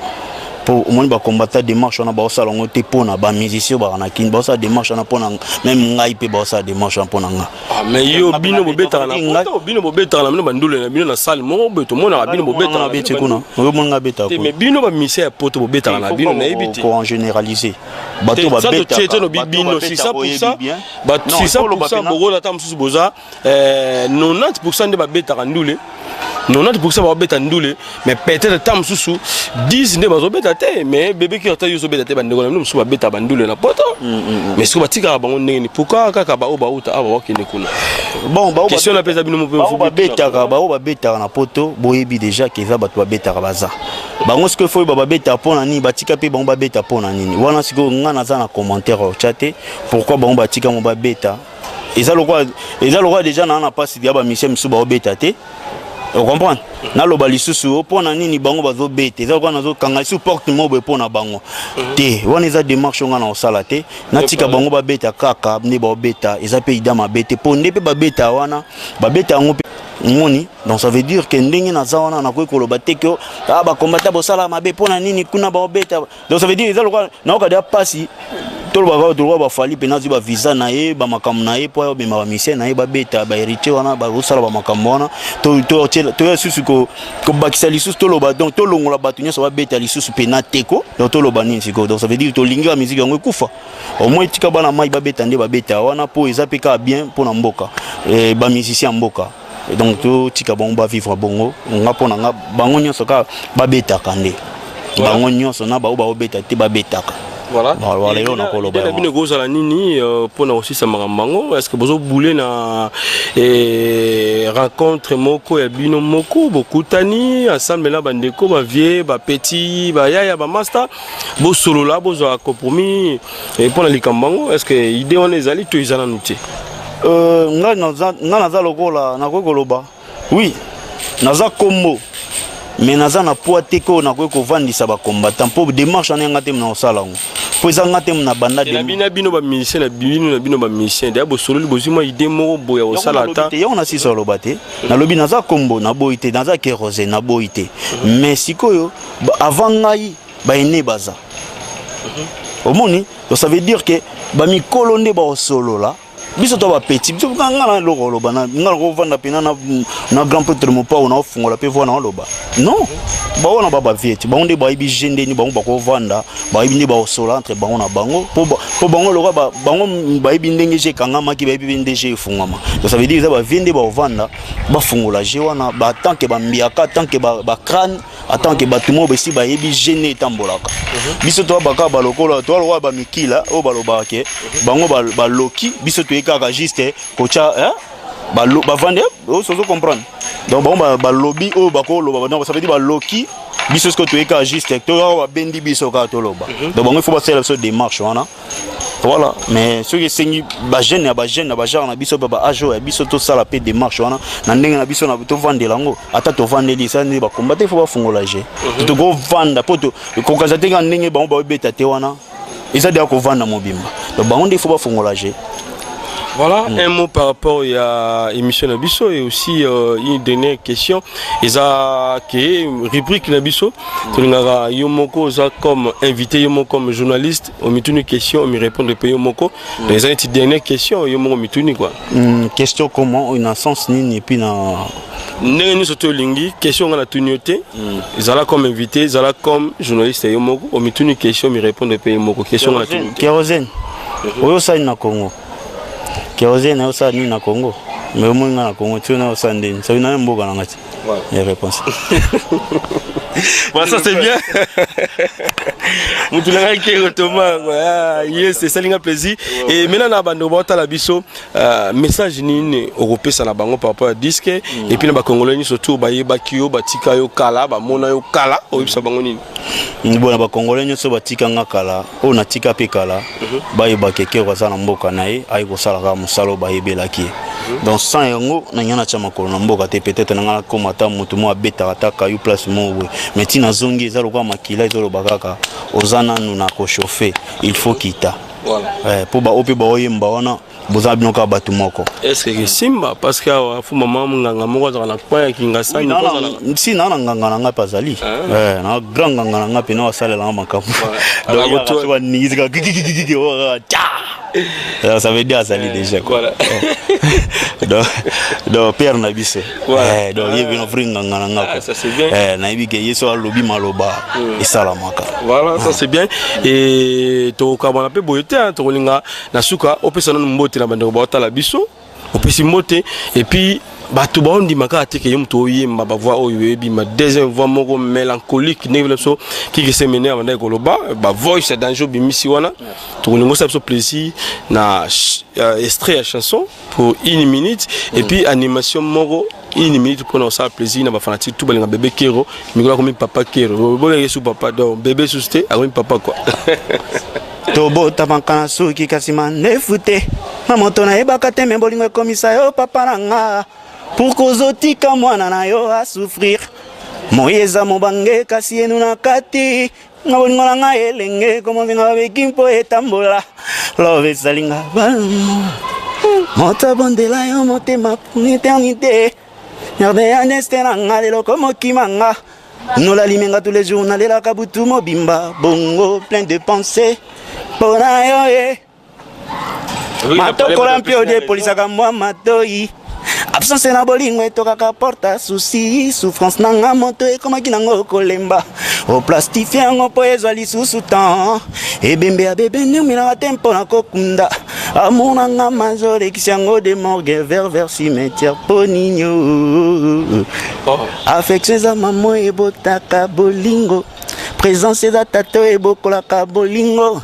mpo omoni bacombattant, démarche wana baosala yango te mpona bamusicien baka na Kini. Baosala démarche wana mpona même ngai mpe, baosala démarche wana mpona nga. Ah, mais yo, bino bobetaka na poto, bino bobetaka na bino bandule na bino na salle moko boye, tomonaka bino bobetaka na beti kuna, omoni nga beta. Te, mais bino bamusicien ya poto bobetaka na bino, nayebi te. En généraliser, bato babetaka bino 600, bato 600, bokola ata mosusu boza 90% nde babetaka ndule, 90% babeta ndule, mais peut-être ta mosusu 10 nde bazobeta te. Mais bebeki ata yo ozobeta te, bandeko na bino mosusu babeta bandule na poto, mais soki batikaka bango ndenge nini? Pourquoi kaka baoyo bauta awa bakende kuna? Bon, question napesa bino. Bao babetaka, bao babetaka na poto, boyebi déjà ke eza bato babetaka, baza bango. Sikoyo fo oyeba babetaka mpo na nini, batika mpe bango babeta mpo na nini. Wana sikoyo nga naza na commentaire otya te. Pourquoi bango batika mo babeta? Eza lokola déjà naa na mpasi ya bamusicien mosusu baobeta te, ocomprendre? Naloba lisusu mpo na nini bango bazobeta, eza lokola nazokanga lisusu porte moko boye mpo na bango te. Wana eza démarche oyo nga na kosala te. Natika bango babeta kaka nde baobeta, eza mpe ida mabe te, mpo nde mpe babeta wana, babeta yango mpe moni. Donc ça veut dire que ndenge naza wana, nakoki koloba te ke ah, bakombata bosala mabe mpo na nini kuna baobeta. Donc ça veut dire eza lokola nayoka deya mpasi. Tolobaka toloba, baFally mpe nazwi bavisa na ye, bamakambo na ye mpo ayobema bamusicien na ye babeta, bahéritier wana bakosala bamakambo wana. Toya lisusu kobakisa lisusu, toloba donc tolongola bato nyonso babeta lisusu mpe na teko. Donc toloba nini sikoyo? Donc ça veut dire tolingi bamusike yango ekufa. Au moins tika bana mai babeta nde babeta wana, mpo eza mpe kaka bien mpo na mboka, bamusicien ya mboka. Donc totika bango bavivre bongo. Nga mpo na nga, bango nyonso kaka babetaka nde, bango nyonso na bao baobeta te babetaka. Voilà, yo nakoloba. Na bino ekozala nini mpona kosisa makambo yango? Est ce que bozobule na rencontre moko ya bino moko, bokutani ensemble na bandeko, bavieux, bapetit, bayaya, bamaster, bosolola, bozwa compromis mpona likambo yango? Est ce que idée wana ezali to eza nanu te? Ngai naza lokola nakoki koloba, oui, naza kombo, mais naza na poids te ko nakoki kovandisa bacombattant, mpo démarche wana yanga te na kosala yango, mpo eza nga te na banda. Na bino, bino bamusicien, na bino, na bino bamusicien deya bosololi, bozwi mwa idée moko boye ya kosala ata? Yango nasisa oloba te. Nalobi naza kombo, naboyi te, naza Kerose, naboyi te, mais sikoyo avant ngai baene baza, omoni. Donc ça veut dire que bamikolo nde baosolola. Biso to bapeti, biso nga na eloko oloba nga nakovanda mpena na grand prêtre Mopao, na ofungola mpe voi na oloba non. Bango na babavie ti bango nde bayebi je ndeni bango bakovanda, bayebi nde bakosola entre bango na bango, po bango lokola bango bayebi ndenge je ekangamaki, bayebi mpe nde je efungwama. Donc ça veut dire eza bavie nde bakovanda, bafungola je wana tant que bambiaka, tant que bacrâne, en tant que bato moko besi bayebi je nde etambolaka. Biso toa baka balokola, toa lokola bamikila oyo balobaka ke bango baloki, biso toye kaka juste kotya bavandi. Ozo comprendre? Donc bango balobi oyo bakoloba, donc ça veut dire baloki biso, soki toye kaka juste toyaka, babendi biso kaka toloba. Donc bango il faut basalela biso démarche wana, voilà. Mais soki esengi bajeune ya bajeune na bagenre na biso mpe baage oyo ya biso, tosala mpe démarche wana na ndenge na biso, tovandela yango. Ata tovandeli, esala ndenge bakomba te, il faut bafungola je tokovanda mpo kokaza te kaka ndenge bango baobeta te. Wana eza deya kovanda mobimba. Donc bango nde il faut bafungola je. Voilà, un mot par rapport à l'émission na biso et aussi une dernière question. Eza que rubrique na biso, tolingaka yo moko oza comme invité, yo moko comme journaliste, omituni question, omi répondre pe yo moko. Donc eza une dernière question, yo moko mituni quoi. Question comment, na sens nini et puis na Ndenge nyonso to olingi, question nga natuni yo te. Ezala comme invité, ezala comme journaliste, yo moko omituni question, omi répondre pe yo moko. Question nga natuni te. Kérosène oyo osali na Congo, kérosène oyo osala nini na Congo? Mais omoni nga na Congo ti ona osala ndeni soki na mboka na nga ti ya réponse. Bon, ça c'est bien. Mutu nanga Kero Thomas, quoi. Ah, yes, esalinga plaisir. Et maintenant na bando baotala biso, message nini okopesa na bango par rapport à disque et puis na ba Congolais nyonso bayebaki yo, batika yo kala, bamona yo kala, oyebisa bango nini? Bona bacongolais nyonso batika nga kala, oyo natika mpe kala, bayebaka Kero aza na mboka na ye, aye kosala kaka mosala oyo bayebelaki ye. Donc sans yango na ngai natya makolo na mboka te. Peut-être na ngai nakóma ata motu moko abetaka ata kayu place moko boye, mais ntina azongi eza lokola makila ezoloba kaka oza nanu na kochauffe, il faut kita mpo baoyo mpe baoyemba wana boza bino kaka bato moko. Est ce que simba? Parce que awa fu mama nganga moko azalaka na coin ya Kingasani. Si naa na nganga na ngai mpe azali na grand nganga na ngai mpe na asalelanga makambo baningisi kaka, ça veut dire azali déjà quoi. Donc père na biso, donc ye bino vrai nganga na nga quoi. Nayebi ke ye so alobi maloba esalamaka. Voilà, ça c'est bien. Et tokokabwana mpe boye te, tokolinga na suka opesa nanu mbote na bandeko baotala biso, opesi mbote et puis bato baondima kaka te ke ye moto oyemba bavoix oyo oyebima, deuxième voix moko mélancolique ndenge bino biso kiki semene abandaki koloba, bavoice ya danger obimisi wana. Tokolinga osala biso plaisir na extrait ya chanson pour une minute et puis animation moko une minute mpona kosala plaisir na bafanatique tout balinga bébé Kero. Mikolo akomi papa Kero, bolenge su papa, donc bébé susu te, akomi papa quoi. Tobotamaka na suki kasi mandefu te, na moto nayebaka te, me bolingo ekomisa yo papa na nga. Pourquoi ozotika mwana na yo asouffrir? Moi eza mobange kasi enu na kati nga bolingo na ngai elenge komozinga babeki mpo etambola. Love esalinga balmo, moto abondela yo motema pour éternité. Merde ya neste na nga lelo komokima nga nolalimenga tous les jours, nalelaka butu mobimba bongo plein de pensées mpo na yo ye matokola mpe odepolisaka mwa matoi. Absence na bolingo etokaka porta souci, souffrance na nga moto ekomaki nango kolemba, oplastifie yango mpo ezwa lisusu temps. Ebembe ya bebe ndeomelaka te mpo na kokunda amour na nga, mazolekisi yango de morgue vers cimetière. Mpo ninio affection eza mamo ebotaka bolingo, présence eza tata ebokolaka bolingo.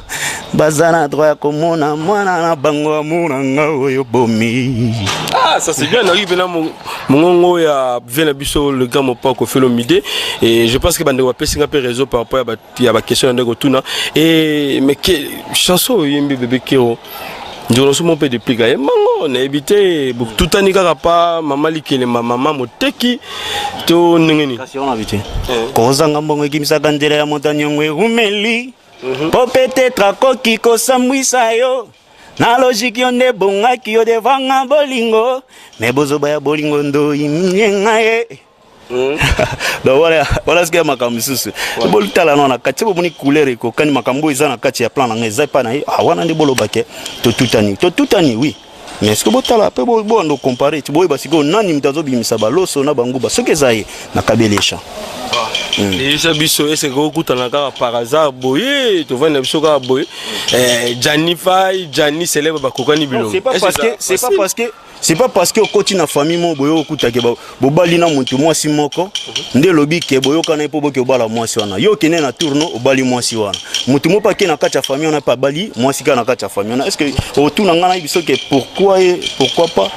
Baza na droit ya komona mwana na bango, amour na nga oyo bomi. Ah, ça c'est bien. Nayoki mpena mongongo ya vie na biso, le grand Mopao Koffi Olomide. Et je pense que bandeko bapesi nga mpe réseau par rapport ya baquestion na ndeko tuna. Et mais ke chanson oyembi bébé Kero, ndeko na so mo mpe déplique ayemango, nayebi te tutani kaka pa mama Likelemba, mama moteki to ndenge nini? Kasi wana te, kozanga mbongo ekimisaka nzela ya moto anyongo erumeli mpo peut-être akoki kosambwisa yo na logique. Yo nde bongaki yo devanga bolingo, me bozoba ya bolingo ndoyimienga ye. Donc voilà, voilà ce que makambo mosusu bolutala no na kati, bomoni couleur ekokani. Makambo eza na kati ya plan na ngai eza epa na ye. Ah, wana nde bolobake totutani, totutani, oui. Mais soki botala mpe bobanda kocompare ti boyeba sikoyo nani moto azobimisa baloso na banguba. Soki eza ye, nakabeli ye champ. Eyebisa biso eseke okutana kaka par hasard boye, tovandi na biso kaka boye, Jani Fai, Jani Célèbre bakokani bilongo. C'est pas parce que c'est pas parce que c'est pas parce que okoti na famille moko boye, okutake bobali na motu mwasi moko, nde elobi ke boyokana ye mpo boke obala mwasi wana. Yo okende na tourno, obali mwasi wana. Motu moko ake na kati ya famille wana mpe abali mwasi kaka na kati ya famille wana. Est ce que otuna ngai nayebi soki pourquoi ye, pourquoi pas?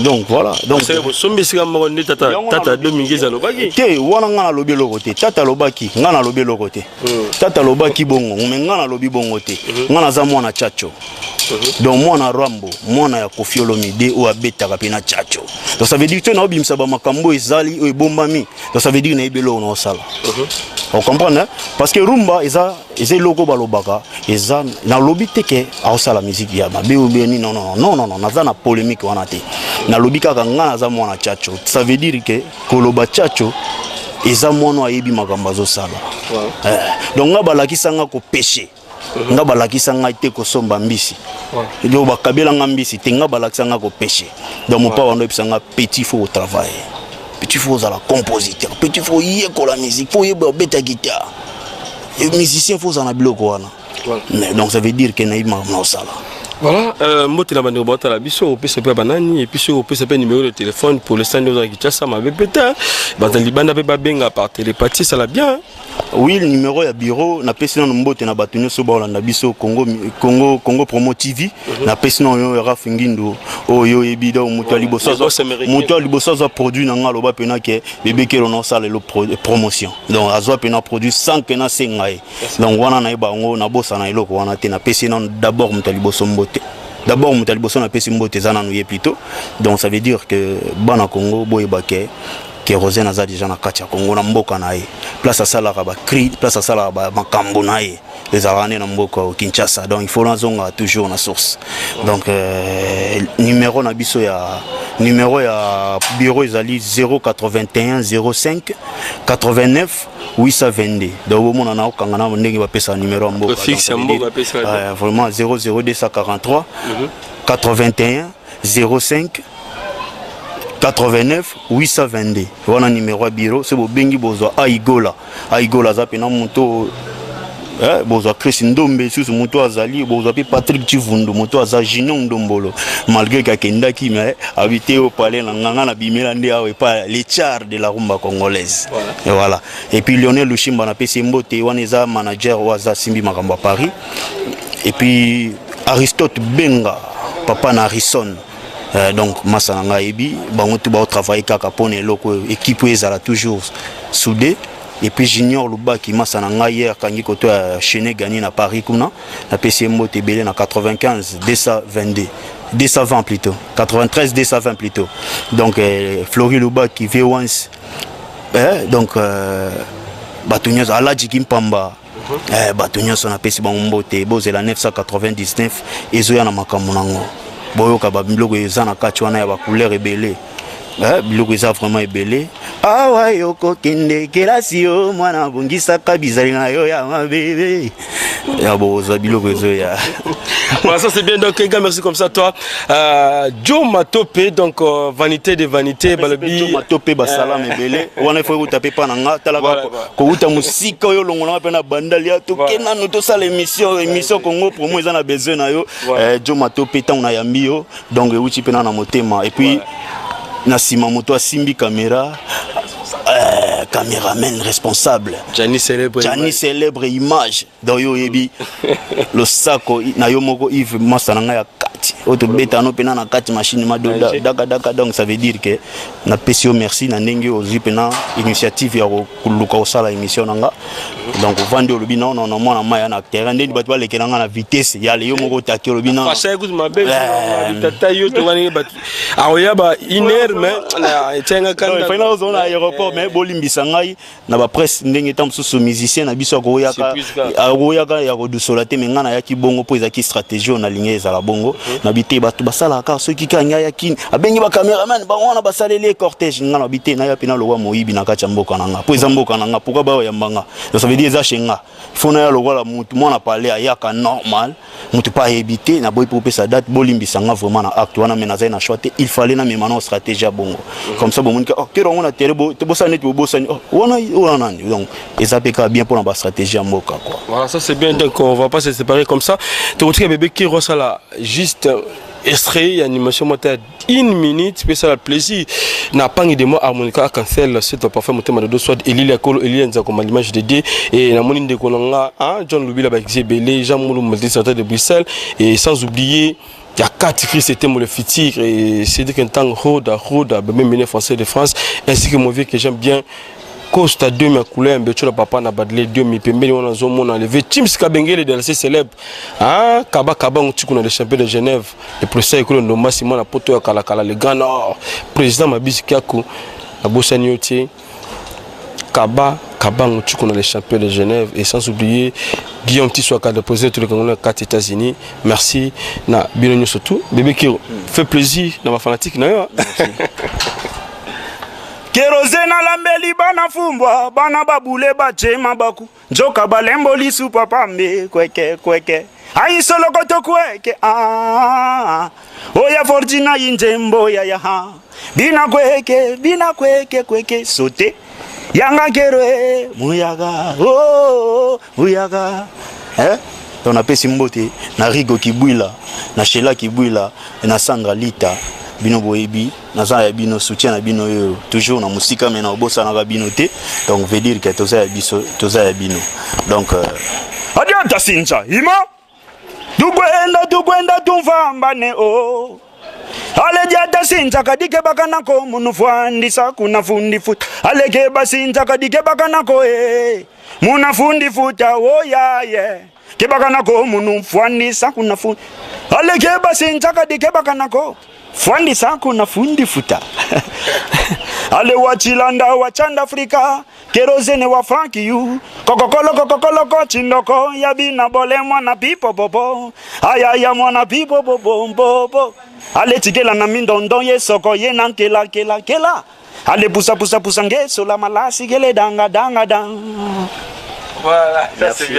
Donc voilà, donc bosombi esika moko nde tata tata Dominguez alobaki. Te, wana ngai nalobi eloko te. Tata alobaki, ngai nalobi eloko te. Tata alobaki bongo, mais ngai nalobi bongo te. Ngai naza mwana Tchatcho, donc mwana Rambo, mwana ya Kofi Olomide oyo abetaka mpe na Tchatcho. Donc ça veut dire te naobimisa bamakambo oyo ezali oyo ebombami. Donc ça veut dire nayebi eloko naosala, ocomprendre, hein? Parce que rumba eza eloko balobaka eza. Nalobi te ke aosala musique ya mabe ou bien nini. Non, non, non, non, non, naza na polémique wana te. Nalobi kaka nga naza mwana Tchatcho. Ça veut dire ke koloba Tchatcho eza mwana oyo ayebi makambo azosala. Donc nga balakisa nga kopêcher, nga balakisa ngai te kosomba mbisi, donc bakabela nga mbisi te. Nga balakisa nga kopêcher. Donc mopa bando oyebisa nga: petit, faut otravailler, petit, faut ozala compositeur, petit, faut oyekola musique, faut oyeba obeta guitare. Et musicien faut ozala na biloko wana. Mais donc ça veut dire ke nayebi makambo na osala. Voilà, mbote na bandeko baotala biso. Opesa mpe banani, et puis soki opesa mpe numéro de téléphone pour l'instant nde ozala Kinshasa mabe mpe te, baza libanda mpe babenga par télépathie, esala bien. Oui, le numéro ya bureau, napesi nano mbote na bato nyonso baolanda biso Congo, Congo, Congo Promo TV. Napesi nano oyo Raf Ngindu oyo oyebi. Donc moto ya liboso moto ya liboso azwa produit na nga, aloba mpena ke bebe Kelo naosala elo promotion. Donc azwa mpena produit sans ke nasenga ye. Donc wana nayeba yango, nabosana eloko wana te. Napesi nano d'abord moto ya liboso mbote. D'abord moto ya liboso napesi mbote eza nano ye plutôt. Donc ça veut dire que bana Congo boyeba ke Kérosène aza déjà na kati ya Congo, na mboka na ye, place asalaka bacri, place asalaka makambo na ye ezalaka nde na mboka Kinshasa. Donc il faut nazonga toujours na source. Donc numéro na biso ya numéro ya bureau ezali 081 05 89 822. Donc bomona na okanga na ndenge bapesaka numéro ya mboka. Vraiment 00243 81 05 89 822, wana numéro ya bureau. So bobengi, bozwa Aigola. Aigola aza mpena moto. Bozwa Chris Ndombe lisusu, moto azali. Bozwa mpe Patrick Chivundu, moto aza Junior Ndombolo, malgré ke akendaki, mais abi te opale na nganga na bimela nde awa epa le char de la rumba congolaise. Voilà. Et voilà, et puis Lionel Lushimba, napesi mbote. Wana eza manager oyo aza asimbi makambo ya Paris. Et puis Aristote Benga, papa na Harrison. Donc masa na ngai ayebi bango tu baotravaille kaka mpona eloko oyo, équipe oyo ezala toujours soudé. Et puis Junior Lubaki, masa na ngai ye akangi koto ya Chene Gani na Paris kuna, napesi ye mbote ebele na 95 222 220 plutôt, 93 220 plutôt. Donc Flori Lubaki V1, donc bato nyonso, Aladji Kimpamba, bato nyonso napesi bango mbote. Bozela 999 ezoya na makambo nango, boyoka babiloko eza na kati wana ya bacouleur ebele. Biloko eza vraiment ebele awa. Yokokende kelasi, yo mwana, bongisaka bizali na yo ya mabebe ya bozwa biloko ezoya. Voilà, ça c'est bien. Donc, gars, merci comme ça, toi. Joe Matope, donc, vanité de vanité, balobi. Joe Matope, basalam ebele. Wana ifo ekuta mpe pa na nga. Talaka kouta mosika oyo olongolanga mpe na bandali ya toke nanu tosala émission Congo Promo eza na besoin na yo. Joe Matope, ntango nayambi yo, donc euti mpe na na motema. Et puis na nsima moto asimbi caméra, caméraman responsable. Gianni Célèbre. Gianni Célèbre image. Donc yo oyebi losako na yo moko Yves, masa na ngai ya kati oyo tobetano mpena na kati machine madoda daka daka. Donc ça veut dire que napesi yo merci na ndenge ozwi mpena initiative ya koluka kosala émission na nga. Donc ovandi, olobi non, non, non, mwana mai ya na terrain ndeni bato balekela nga na vitesse yale, yo moko otaki, olobi non. Fasha écoute mabe tata yo tongani bato akoyaba une heure, mais etianga kanda ozona na aéroport. Mais bolimbisa ngai na bapresse ndenge ta mosusu musicien na biso akoyaka akoyaka ya kodusola te. Me ngai nayaki bongo mpo ezalaki stratégie oyo nalingi ezala bongo. Nabi te bato basalaka kaka soki kaka ngai ayaki, abengi bacameraman bango wana basaleli ye cortège. Ngai nabi te, naya mpena lokwa moyibi na kati ya mboka na nga mpo eza mboka na nga. Pourquoi baoyamba nga? Donc ça veut dire eza chez nga, faut naya lokola motu mwana pale ayaka normal. Moto mpe ayebi te, naboyi mpe kopesa date. Bolimbisa nga vraiment na acte wana, mais nazali na choix te. Il fallait namema na stratégie ya bongo. Comme ça bomoni ke, oh, kero yango na terrain, bosala neti bobosani, oh, wana wana nani. Donc eza mpe kaka bien mpona bastratégie ya mboka, quoi. Voilà, ça c'est bien. Donc on va pas se séparer comme ça. Tokotika bébé Kero asala juste extrait animation moko ya une minute mpe esala plaisir na pangi de moi, harmonica arc-en-ciel, c'est parfait, motema dodo, soit elili ya kolo, elili ya nzako, l'image de Dieu. Et namoni ndeko na nga, hein, John Lubila, baexi ebele, Jean Moulou Multi de Bruxelles, et sans oublier il y a quatre Christ, c'était le futur et Cédric Ntang Roda Roda, bébé miné français de France, ainsi que mon vieux que j'aime bien, Costa 2 ma couleur mbecho papa na Badle 2 mi pembeni wana zomona le vieux Chims Kabengele de la célèbre, hein, Kaba Kaba Ngutiku le champion de Genève, le professeur Ekolo Ndomba Simon na poto ya kala kala, le grand nord, président Mabisi Kiaku na bosani yo te, Kaba Kaba Ngutiku le champion de Genève, et sans oublier Guillaume Tiswaka, le président de tous les Congolais 4 États-Unis. Merci na bino nyonso tout. Bébé Kiro, fait plaisir na ba fanatique na yo. Kérosène alambeli bana fumbwa, bana babule bache mabaku, nzoka balembo lisu papa mbe kweke kweke aisolokoto kweke, ah, oya fortina injembo ya ya bina kweke bina kweke kweke sote yanga kero e muyaga, oh, muyaga, eh? Donc napesi mbote na Rigo Kibwila, na Shela Kibwila, na Sandra Lita. Bino boyebi naza ya bino, soutien na bino oyo toujours na mosika, me na obosanaka bino te. Donc veut dire que toza ya biso, toza ya bino. Donc Adiata sinja ima tugwenda tugwenda tumvambane o ale sinza kadike bakanako munufwandisa kuna fundi futa aleke basinza kadike bakanako e muna fundi futa oyaye kebakanako munufwandisa kuna fundi aleke basinza kadike bakanako fwandisa kuna fundi futa ale wachilanda wachanda Afrika kérosène wa Frank yu kokokolo kokokoloko chindoko ya bina bole mwana pipo popo ayaya mwana pipo popo popo ale tikela na mindondo ye soko ye na nkela kela kela ale pusa pusa pusa ngeso la malasi kele danga danga dang. Voilà, ça c'est bien.